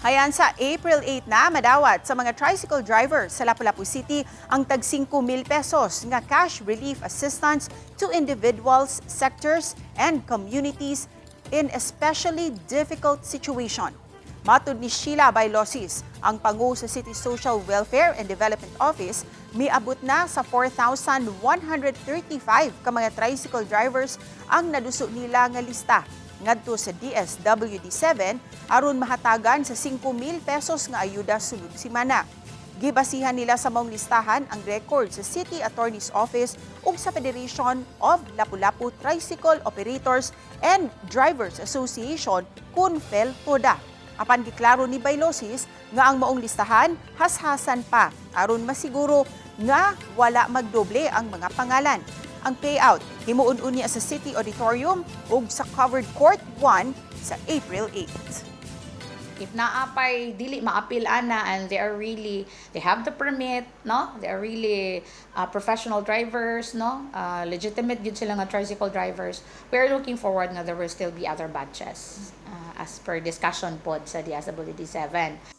Hayan, sa April 8 na madawat sa mga tricycle driver sa Lapu-Lapu City ang tag 5,000 pesos nga cash relief assistance to individuals, sectors, and communities in especially difficult situation. Matud ni Sheila Baylosis, ang pangu sa City Social Welfare and Development Office, miabot na sa 4,135 ka mga tricycle drivers ang naduso nila nga lista ngadto sa DSWD 7 aron mahatagan sa 5,000 pesos nga ayuda sulod simana. Gibasihan nila sa maong listahan ang record sa City Attorney's Office ug sa Federation of Lapu-Lapu Tricycle Operators and Drivers Association, kun FELTODA. Apan giklaro ni Baylosis nga ang maong listahan hashasan pa aron masiguro nga wala magdoble ang mga pangalan. Ang payout himuon unya sa City Auditorium ug sa Covered Court 1 sa April 8. If naa pay dili maapil ana and they are really, they have the permit, no, they are really professional drivers, no, legitimate gyud sila nga tricycle drivers, we are looking forward nga there will still be other batches as per discussion pod sa DSWD 7.